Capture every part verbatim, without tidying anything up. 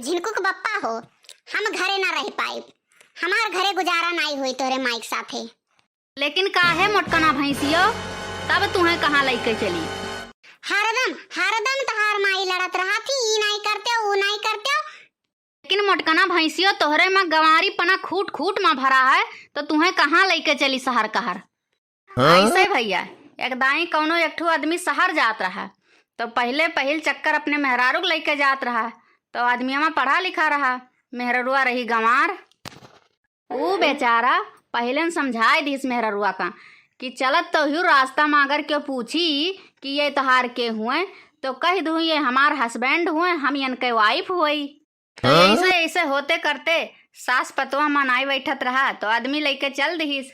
झिनकू के बप्पा हो, हम घरे ना रह पाइब, हमार घरे गुजारा नाई होई तोहरे माई के साथे। लेकिन काहे मोटकना भैंसियो, तब तुहें कहाँ लइके चली? हरदम, हरदम तहार माई लड़त रहा थी, ई नाई करते, ऊ नाई करते। लेकिन मोटकना भैंसियो, तोहरे में गंवारी पना खूट खूट में भरा है, तो तुहें कहाँ लइके चली सहर कहर? हाँ? ऐसे भैया, एक दाई कौनो एक ठो आदमी सहर जात रहा, तो पहिले पहिल चक्कर अपने मेहरारू के लइके जात रहा, तो आदमिया में पढ़ा लिखा रहा, मेहररुआ रही गंवार। ऊ बेचारा पहिले न समझाए दिस मेहररुआ का कि चलत तो हूँ रास्ता में अगर केहू पूछी कि ये तोहार के हुए, तो कह दूँ ये हमार husband हुए, हम इनके wife हुई। तो हाँ? ऐसे, ऐसे होते करते सास पतोह मनाई बैठत रहा, तो आदमी लइके चल दिहिस।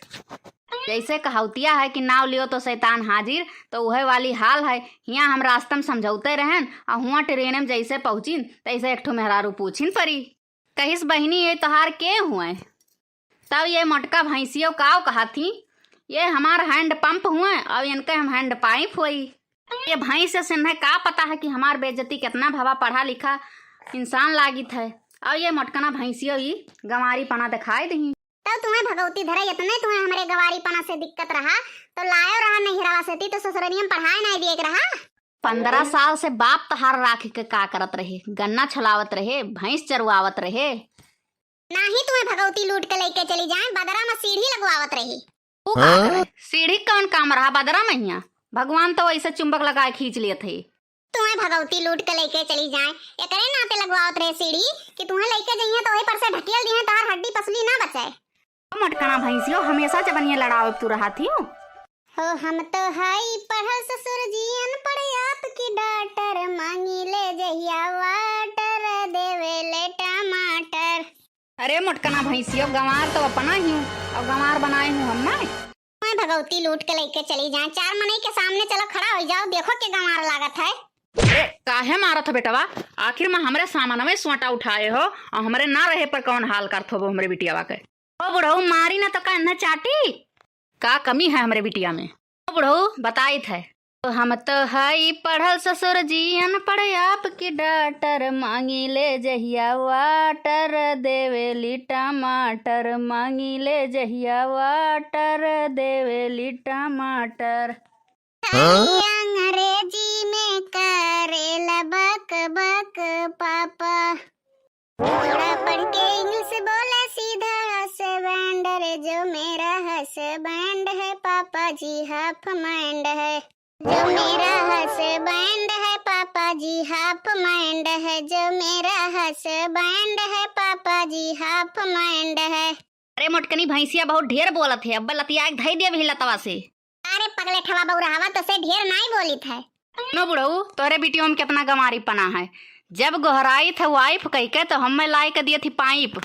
जैसे कहाउतिया है कि नाव लियो तो शैतान हाजिर, तो उहे वाली हाल है। हियाँ हम रास्ता में समझौते रहन, और हुआं ट्रेन में जैसे पहुँचिन, तैसे एक ठो मेहरारू पूछिन परी, कहिस, "बहिनी, ये तोहार के हुए?" तब ये मोटका भैंसियो काव कहा थी, "ये हमार hand pump हुए और इनके हम hand pipe होई।" ये भैंस से इन्हें का पता है कि हमार बेइज्जती कितना भवा पढ़ा लिखा इंसान लागित है। और ये मोटकना भैंसियो ई गंवारी पना दिखाई दही। तब तुम्हें भगवती धरे, इतने तुम्हें हमरे गंवारी पना से दिक्कत रहा, तो लायो रहा नैहरवा से ती, तो ससुरनिया में पढ़ाए नहीं दिए के रहा। पन्द्रह साल से बाप तहार राख के का करत रहे? गन्ना छलावत रहे, भैंस चरवावत रहे। नाही तुम्हें भगवती लूट के लइके चली जाए, बदरा में सीढ़ी लगवावत रही। ऊ का हाँ? करे? सीढ़ी कौन काम रहा बदरा में हियां? भगवान तो वैसे चुंबक लगाए खींच लेत है। तुम्हें भगवती लूट के लइके चली जाए, एकरे नाते लगवावत रहे सीढ़ी कि तुम्हें लइके जइहें तो वही पर से ढकेल दिहें, तहार हड्डी पसली ना बचे। ओ मोटकना भैंसियो, हमेशा जबनिया लड़ावे तू रहा थी। हो हम तो हई पढ़ल ससुर जी अनपढ़, आपकी daughter मांगी ले जहिया water, देवे ले टमाटर। अरे मोटकना भैंसियो, गंवार तो अपना ही हूँ और गंवार बनाए हूँ हम। मैं भगवती लूट के लइके चली जाए, चार मनई के सामने चलो खड़ा हो जाओ, देखो के गंवार लागत है। अरे काहे मारत हो बेटवा? आखिर में हमरे सामानवे सोटा उठाए हो और हमरे ना रहे पर कौन हाल करत हो वो हमरे बिटियावा के? ओ बुढ़ऊ, मारी ना तो का इन्हें चाटी? का कमी है हमरे बिटिया में? ओ बुढ़ऊ, बताइत है। तो हम तो हई पढ़ल ससुर जी अनपढ़, आपकी daughter मांगी ले जहिया water, देवेली टमाटर, मांगी ले जहिया water, देवेली टमाटर। हाँ? अंग्रेजी में करेला बक बक पापा। थोड़ा पढ़ के English बोला सीधा, husband रे जो मेरा husband है, पापा जी half mind है। जो मेरा husband है, पापा जी half mind है। जो मेरा husband है, पापा जी half mind है। अरे मोटकनी भैंसिया, बहुत ढेर बोलत है, अब लतिया के धई देबही लतवा से। अरे पगलेठवा बउरहवा, तोसे ढेर नाई बोलित है। नो बुढ़ऊ, तोरे बिटियो में कितना गंवारी पना है। जब गोहराइत है wife कह के, तो हमें लाए के दिए थी pipe।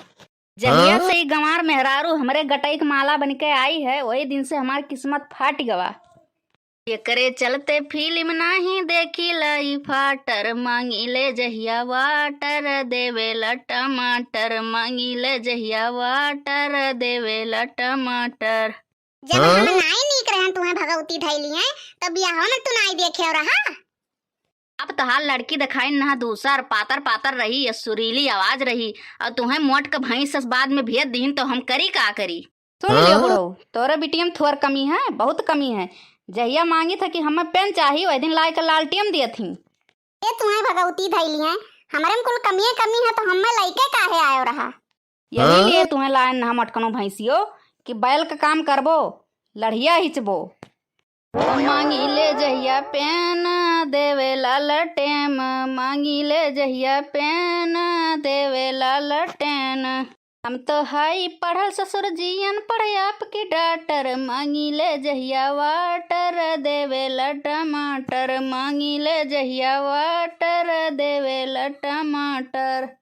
जहिया हाँ? से ई गंवार मेहरारू हमरे गटई के माला बन के आई है, वही दिन से हमार किस्मत फाट गवा। एकरे चलते फिल्म नाही देखी लाई फाटर, मांगी ले जहिया water, देवेला टमाटर, मांगी ले जहिया water, देवेला टमाटर। जब हाँ? हम नाई नीक रहन तुहें भगवती धैली हैं, तो बियाह में तू नाई देखे रहा। अब तहार लड़की देखाइन नहा दूसर, पातर पातर रही, या सुरीली आवाज रही, और तुहें मोट के भैंस अस बाद में भेज दीन, तो हम करी का करी? सुन लियो हाँ? बुढ़ऊ, तोरे बिटिया में थोर कमी है, बहुत कमी है। जहिया मांगी था कि हमें पेन चाही, वही दिन लाए के लालटेन दिए थी। ए तुहें भगवती धैली हैं, हमरे में कुल कमिए कमी है, तो हमें लइके काहे आयो रहा? यही हाँ? लिए तुहें लायन नहा मोटकनो भैंसियो कि बैल का काम करबो, लड़िया हिचबो। मांगी ले जहिया पेन, देवे लालटेन, मांगी ले जहिया पेन, देवे लालटेन। हम तो हई पढ़ल ससुर जी अनपढ़, आपकी daughter, मांगी ले जहिया water, देवे ला टमाटर, मांगी ले जहिया water, देवे ला टमाटर।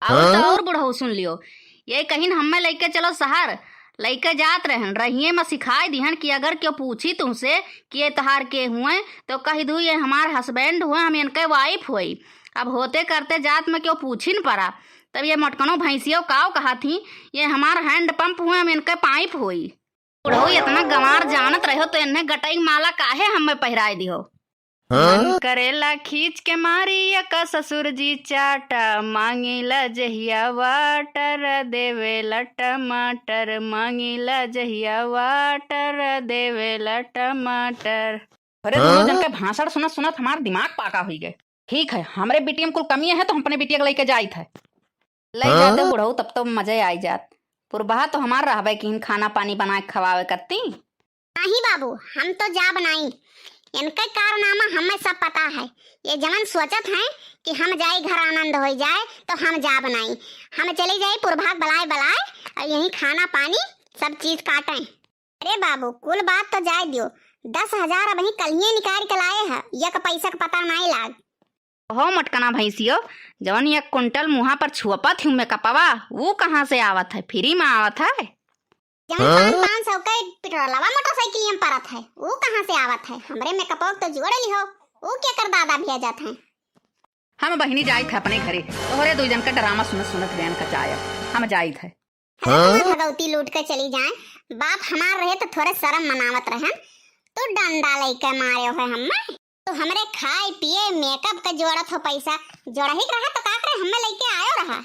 और तो हाँ? और बुढ़ऊ सुन लियो, ये कहिन हमें लइके चलो सहर, लइके जात रहन, रहिए में सिखाए दिहन कि अगर केहू पूछी तुमसे कि ये तोहार के हुए, तो कह दू ये हमार husband हुए, हम इनके wife होई। अब होते करते जात में केहू पूछी न पड़ा, तब ये मोटकनो भैंसियो काव कहा थी, ये हमार hand pump हुए, हम इनके pipe होई। बुढ़ऊ इतना गंवार जानत रहो तो इन्हें गटई माला काहे हमें पहिराए दिहो? हाँ? मन करेला खींच के मारी एक ससुर जी चाटा, मांगीला जहिया वाटर, देवेला टमाटर, मांगीला जहिया वाटर, देवेला टमाटर। अरे, हाँ? दोनों जन के भाषण सुनत सुनत हमार दिमाग पाका हुई गए। ठीक है, हमरे बिटिया में कुल कमी है तो हम अपने बिटिया के लइके जाइत है। लइ हाँ? जाते बुढ़ऊ, तब तो मजे आई जात। पुरबहा तो हमार रहबे किहिन, खाना पानी बनाए के खवावे करती। नहीं बाबू, हम तो जाब नाई। इनके कारनामा हमें सब पता है। ये जवन सोचत हैं कि हम जाई घर आनंद होई जाए, तो हम जाब नाई। हम चली जाई पुरभाग बलाए बलाए और यहीं खाना पानी सब चीज काटें। अरे बाबू, कुल बात तो जाए दियो। दस हजार अबहीं कल्हिये निकाल के लाए है, एक पैसा का पता नाई लाग। हो मोटकना भैंसियो, जवन एक कुंटल मुहा पर छुअपत हूँ मेकअपवा, ऊ कहाँ से आवत है? फ्री में आवत है? जवन हाँ? पाँच, पाँच सौ के पेट्रोलवा मोटरसाइकिल में परत है, ऊ कहाँ से आवत है? हमरे मेकअपवा के तो जोड़ लिहो, ऊ केकर दादा भेजत हैं? हम बहिनी जाइत है अपने घरे, तोहरे दुइ जन का ड्रामा सुनत सुनत बयान कचायब। हम जाइत है। अरे हाँ? तुम्हें भगवती लूट के चली जाए, बाप हमार रहे तो थोड़े शर्म मनावत रहन, तू डंडा लइके मारे हो हमें। तो हमरे खाए पिए मेकअप के जोड़त हो पैसा, जोड़ही के रहा तो का करे, हमें लइके आयो रहा।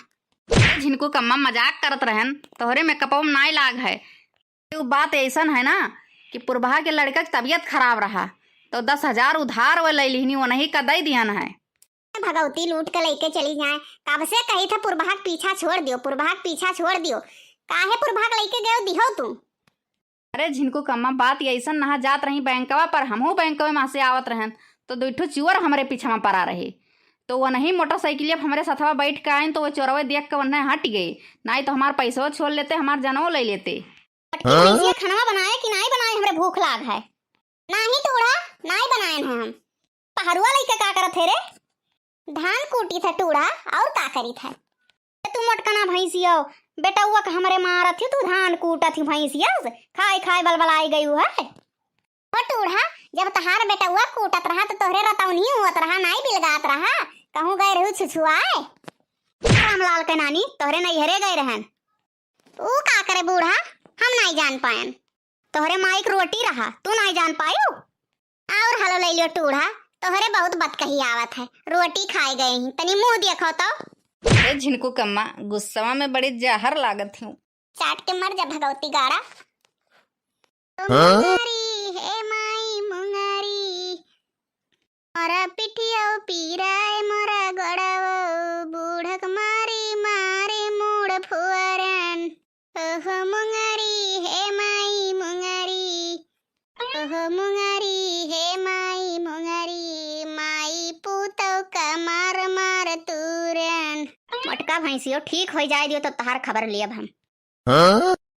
अरे झिनकू कम्मा मजाक करत रहन, तोहरे मेकअपवा में नाई लाग है। उ बात ऐसन है ना कि पुरबहा के लड़का के तबीयत खराब रहा, तो दस हजार उधार वो ले लिहनी, वो नहीं का दे दिहन है। भगवती लूट के लइके चली जाए, कब से कही था पुरबहा के पीछा छोड़ दियो, पुरबहा के पीछा छोड़ दियो, काहे पुरबहा के लइके गयो दिहो तू? अरे झिनकू कम्मा, बात ऐसन नहा जात रही बैंकवा पर, हमहू बैंकवे में से आवत रहन, तो दुइ ठो चुअर हमरे पीछा में परा रहे। तो वो नहीं मोटरसाइकिलिया पर हमरे सथवा बैठ के आइन, तो वो चोरवे देख के वन्ने हट गए, नाई तो हमार पैसवा छोड़ लेते, हमार जनवो ले लेते। पटकी हाँ? भैंसिया, खानवा बनाए कि नाई बनाए, हमरे भूख लाग है। नाही टूढ़ा, नाई बनाएन है हम। पहरुआ लइके का करत है रे? धान कूटी था टूढ़ा, और का करी था? ए तू मोटकना भैंसियो, बेटउआ के हमरे मारत ही, तू धान कूटत ही भैंसिया से, खाए खाए बलबलाई गयू है। ओ टूढ़ा, जब तहार बेटउआ कूटत रहा तो तोहरे रतौनी हुअत रहा, नाई बिलगात रहा, कहूँ गए रहू छुछुआए? रामलाल के नानी तोहरे नैहरे गए रहन। ऊ का करे बूढ़ा, हम नाई जान पायन। तोहरे माई के रोटी रहा, तू नाई जान पायू? और हलो ले लियो टूढ़ा, तोहरे बहुत बतकही आवत है, रोटी खाए गए ही, तनी मुँह देखो तो। ए झिनकू कम्मा, गुस्सवा में बड़ी जहर लागत हूँ। चाट के मर जा भगवती गाड़ा। ओ हाँ? मुंगारी, हे माई मुंगारी, मोरा पिठियो पीराए मोरा गोड़वो, बूढ़क मारी मारे मूड़ फुअरन। ओहो मुंगारी, हे माई मुंगारी, ओहो मुंगारी, हे माई मुंगारी, माई पूतौ का मार मार तूरन। मोटका भैंसियो ठीक हो जाए दियो तो तहार खबर लियब हम। हाँ?